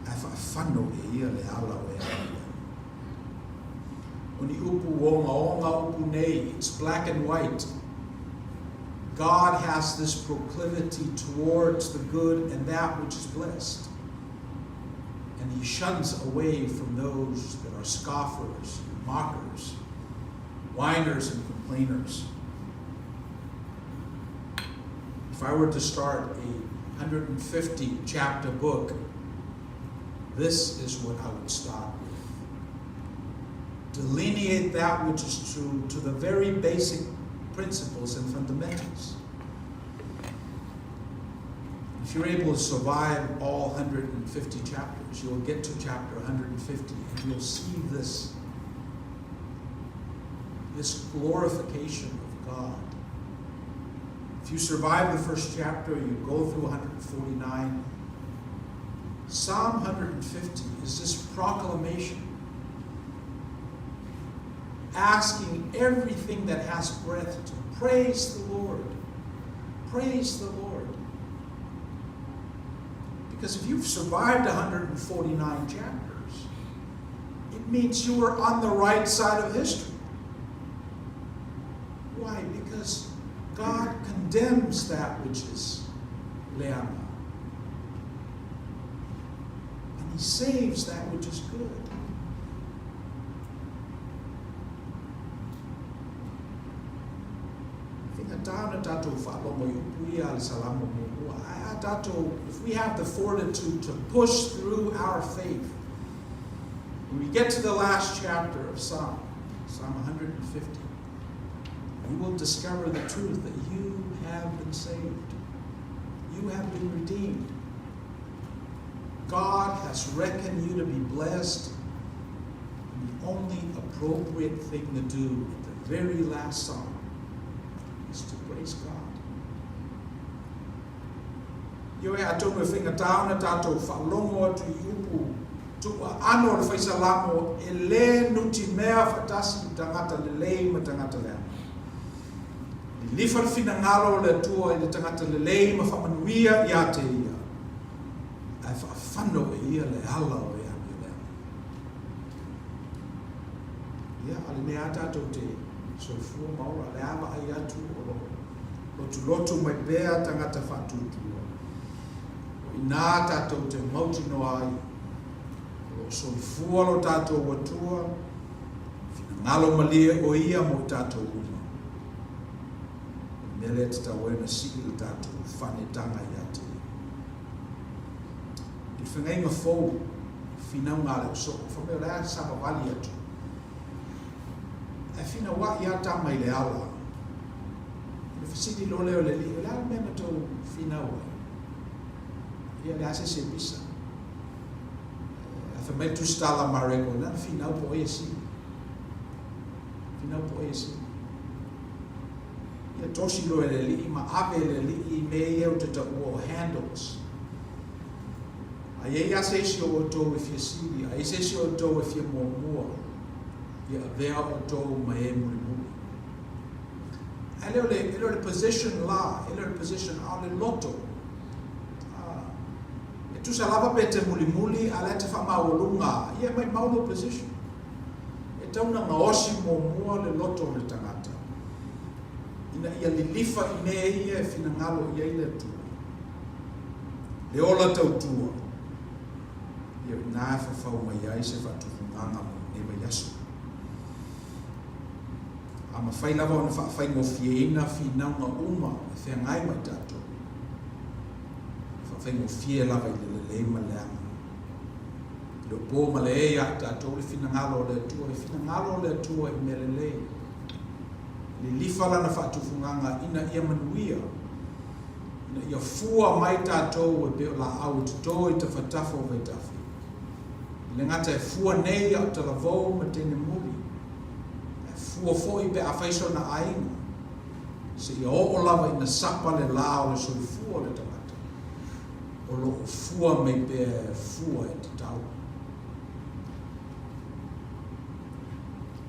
ae faafano e ia le ala o e amioleaga. O ni upu ogaoga upu nei, it's black and white. God has this proclivity towards the good and that which is blessed. And he shuns away from those that are scoffers, mockers, whiners and complainers. If I were to start a 150 chapter book, this is what I would start with. Delineate that which is true to the very basic principles and fundamentals. If you're able to survive all 150 chapters, you'll get to chapter 150 and you'll see this, this glorification of God. If you survive the first chapter, you go through 149. Psalm 150 is this proclamation asking everything that has breath to praise the Lord. Praise the Lord. Because if you've survived 149 chapters, it means you were on the right side of history. Why? Because God condemns that which is leaga. And He saves that which is good. Faigata ona tatou faalogo i upu ia a le Salamo muamua. Ae a tatou, if we have the fortitude to push through our faith, when we get to the last chapter of Psalm, Psalm 150, You will discover the truth that you have been saved. You have been redeemed. God has reckoned you to be blessed. And the only appropriate thing to do at the very last psalm is to praise God. Ioe, atonu e faigata ona tatou faalogo atu i upu tuuaano o le Fai Salamo e lē nutimea faatasi tagata lelei ma tagata leaga. Lilifa le finagalo o le Atua i le tagata lelei ma faamanuia iā te ia, ae faafano e ia le ala o e amioleaga. Ia, a lenei lava tatou te soifua ma ola, o le a vaai atu o lo o lotulotu mai pea tagata faatuatua. O i inā tatou te mautinoa ai, o lo o soifua lo tatou Atua, finagalo malie o Ia mo i tatou uma. O le mea lea e tatau ai ona sii le tatou fanetaga ia te Ia. I le feagaiga fou, finauga a le osoo, fai mai o le a savavali atu. Ae finauaʻi a tama i le ala. Ona fesili loa lea o le alii, O le a le mea na tou finau ai? Ia, leai se isi e pisa. Ae fai mai le tusitala a Mareko, Na ona finau po o ai e sili. Finau po o ai e sili. Ia tosi loa e le alii ma ave e le alii i mea ia ou te taua o handles. A i ai lava se isi o outou e fia sili, a i ai se isi o outou e fia muamua, ia avea outou ma e mulimuli. E le o le, e le o le position la, e le o le position, a o le loto. Ah, e tusa lava pe te mulimuli, a o la e te faamaualuga, ia e maimau lou position. E tatau ona gaosi muamua le loto o le tagata, ina ia lilifa i mea ia e finagalo i ai le Atua. Le ola tautua, ia o i ina e fafau mai ai se faatufugaga mo lenei vaiaso. A mafai lava ona faafaigofieina finauga uma e feagai ma i tatou, e faafaigofie lava i le lelei ma le leaga. E le o po ma le e iā i tatou le finagalo o le Atua, e finagalo le Atua i mea lelei. E lilifa lana faatufugaga ina ia manuia, ina ia fua mai tatou e pei o laau e toto i tafatafa o vaitafe. E le gata e fua nei a o talavou ma teine muli, ae fua foi pe a fai sona aiga, seia oo lava ina sapa le la o le soifua o le tagata, o lo o fua mai pea e fua e tatau.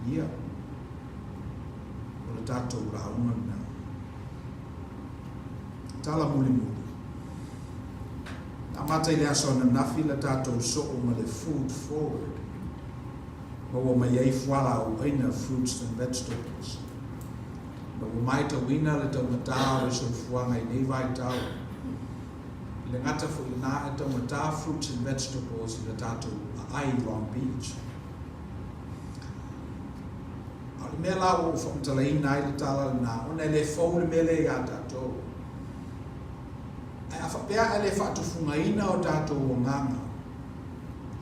Ia, o le tatou lauga lena. Tala mulimuli. Na amata i le aso ananafi la tatou soo ma le Food Forward. Maua mai ai fualaau aina, fruits and vegetables. Ma ua maitauina le taumatā o le soifuaga i nei vaitau. I le gata foi lena e taumatā fruits and vegetables i la tatou aai i Long Beach. A o le mea la ua ou faamatalaina ai le tala lena, ona e le fou le mea lea iā tatou. Ae a faapea e le faatufugaina o tatou agaga,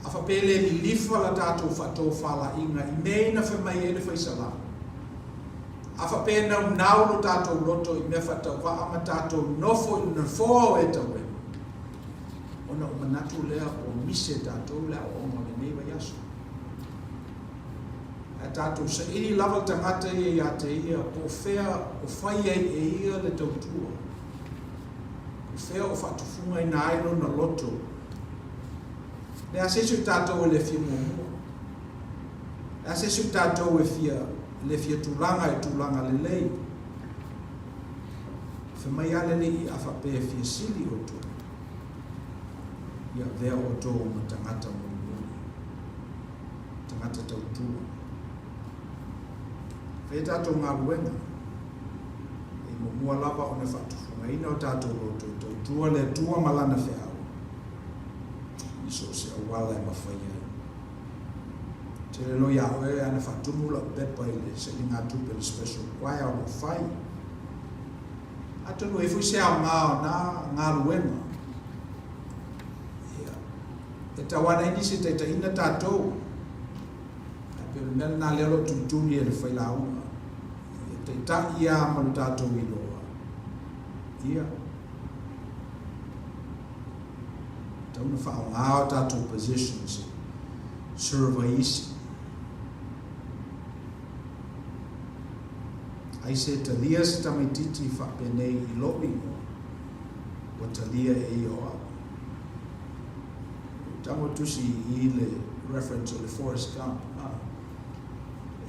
a faapea e le lilifa la tatou faatofalaiga i mea ina fai mai ai le Fai Salamo, a faapea e naunau lo tatou loto i mea faatauvaa ma tatou nofo i le nofoa o e tauema, ona ou manatu lea ua mise tatou le aoaoga o lenei vaiaso. Ae tatou saili lava le tagata ia iā te ia po o fea o fai ai e ia le tautua. O fea o faatufugaina ai lona loto. Le a se isi o tatou e le fia muamua. Le a se isi o tatou e fia, le fia tulaga i tulaga lelei. Fai mai a le Alii a faapea e fia sili outou, ia avea outou ma tagata mulimuli, tagata tautua. Fai a tatou galuega, e muamua lava ona faatufugaina o tatou loto e tautua le Atua ma Lana feau i so o se auala e mafai ai. Tele loa iā oe ana faatumu lau pepa i le sailiga-tupe le special choir o lo o fai. Atonu e i ai foi se aoga o na galuega. Ia, e tau ana ai nisi e taitaiina tatou. Ae pei o le mea lena lea o lo o tulituli e le failauga. Taitai lava ma lo tatou iloa, ia, tatau ona faaaoga o tatou positions e serve ai isi. Ai se talia se tamaititi faapenei i lou igoa, ua talia e ia o au. Ua tago tusi i i le reference o le Forrest Gump, a.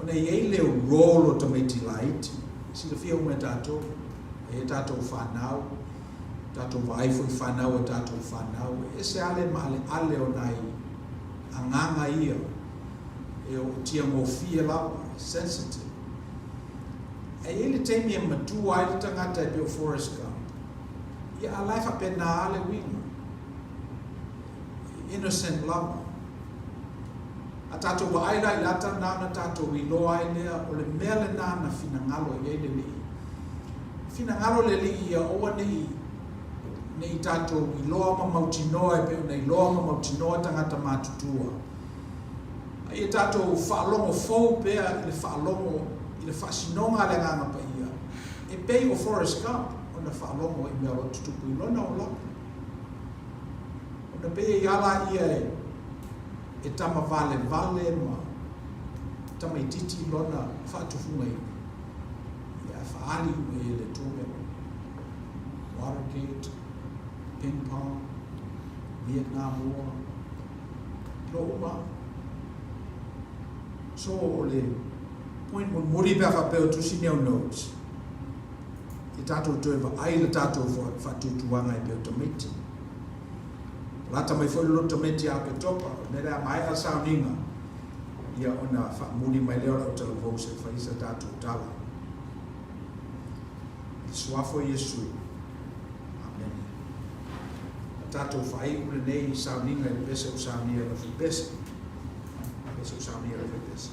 Ona e i ai le role o tamaiti laiti, silafia uma e tatou, e i ai tatou fanau, tatou vaai foi i fanau a tatou fanau, e ese lava le maaleale o nai agaga ia e ootia gofie lava, sensitive. Ae i ai le taimi e matua ai le tagata e pei o Forrest Gump, ia a la e faapena lava le uiga, e innocent lava. A tatou vaai la i le ata lena ona tatou iloa ai lea o le mea lena na finagalo i ai le Alii. Finagalo le Alii ia aua ne i ne i tatou iloa ma mautinoa e pei ona iloa ma mautinoa tagata matutua. A ia tatou faalogo fou pea i le faalogo i le faasinoga a le Agaga Paia e pei o Forrest Gump ona faalogo i mea o lo o tutupu i lona olaga. Ona pei e i a laia e e tama valevale ma tamaititi lona faatufugaina, ia ae faaali uma i ai le Atua mea uma. Watergate, ping pong, Vietnam War, iloa uma lava. So o le point mulimuli pe a faapea o tusi ni au notes, ia tatou toe vaai i le tatou faatuatuaga e pei o tamaiti. Lata mai foi le loto tamaiti ia Oketopa, o le mea lea a maea le sauniga, ia ona faamuli mai lea o lau talavou se i fai sa tatou tala. I le Suafa o Iesu. Amene. A tatou faaiu lenei sauniga i le pese ua saunia e lau fuaipese. Pese ua saunia e lau fuaipese.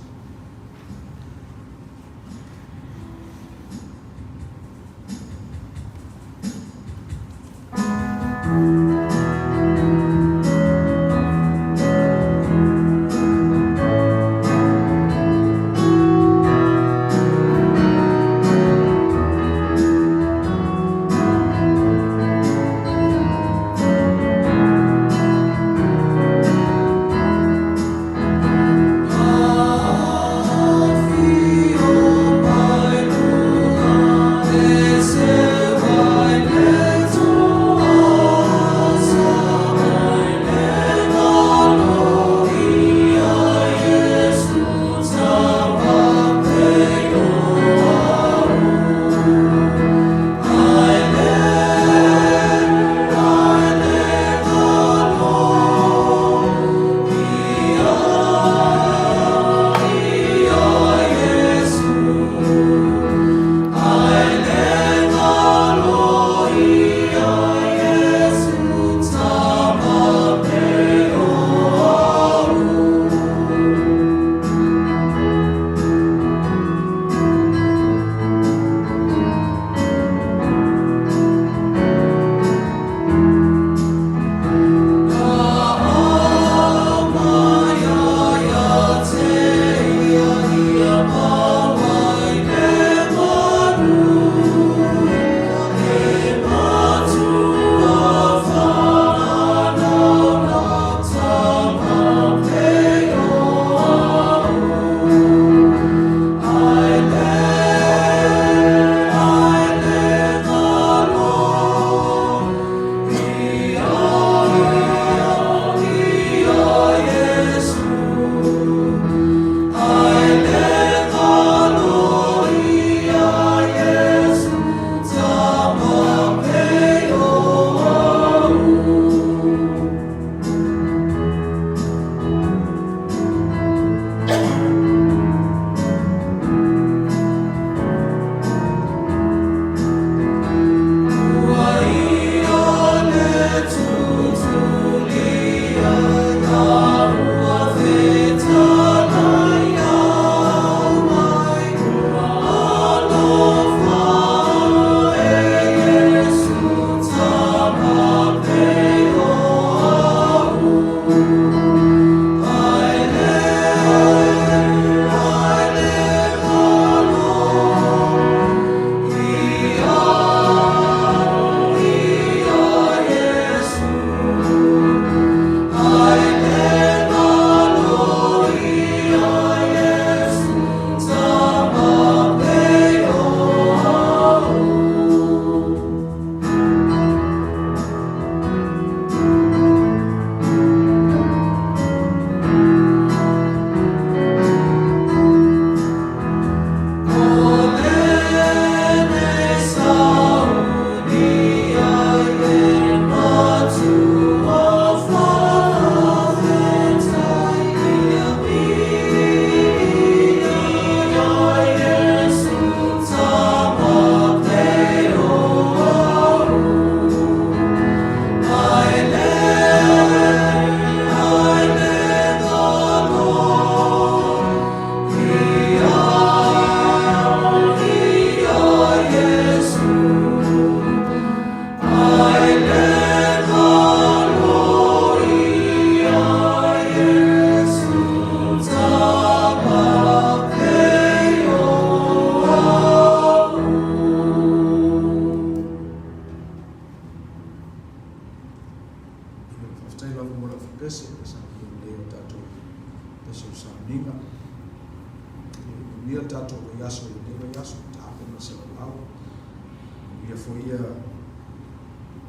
Manuia foi ia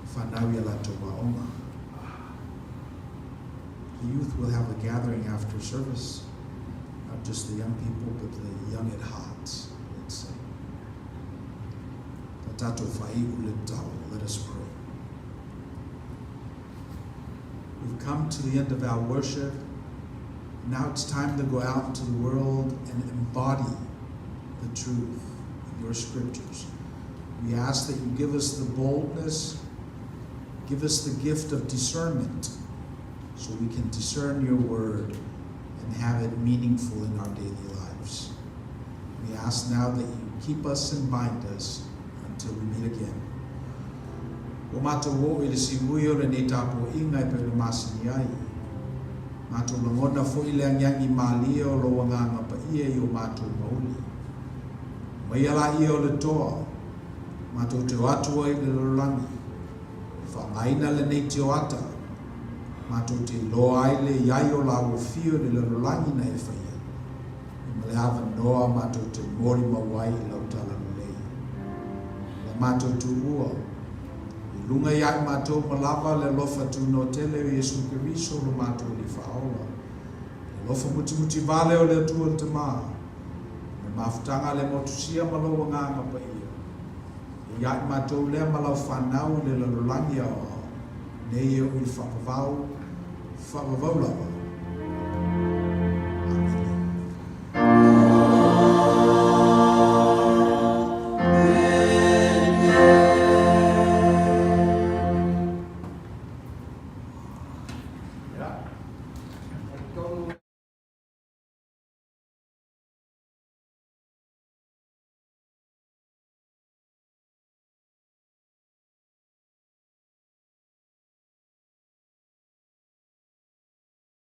fanau i a latou aoga. The youth will have a gathering after service. Not just the young people, but the young at heart, let's say. Tatou faaiu le tatalo. Let us pray. We've come to the end of our worship. Now it's time to go out into the world and embody the truth of your scriptures. We ask that you give us the boldness, give us the gift of discernment, so we can discern your word and have it meaningful in our daily lives. We ask now that you keep us and bind us until we meet again. Ua matou oo i le siui o lenei tapuaiga e pei ona masani ai. Matou lagona foi le agiagi malie o lou agaga paia i o matou mauli. Aumaia laia o le toa, matou te o atu ai i le lalolagi. Faaaogaina lenei tioata, matou te iloa ai le i ai o la ua afio i le lalolagi na e faia, ma le avanoa matou te molimau ai i lau talalelei. O le matou tuua, i luga ia i matou uma lava le alofa tunoa tele o Iesu Keriso lo matou Alii Faaola. Le alofa mutimuti vale o le Atua le Tama, le mafutaga le motusia ma lou agaga paia. E ia i matou lea ma lau fanau i le lalolagi aoao, nei e oo i le faavavau, faavavau lava.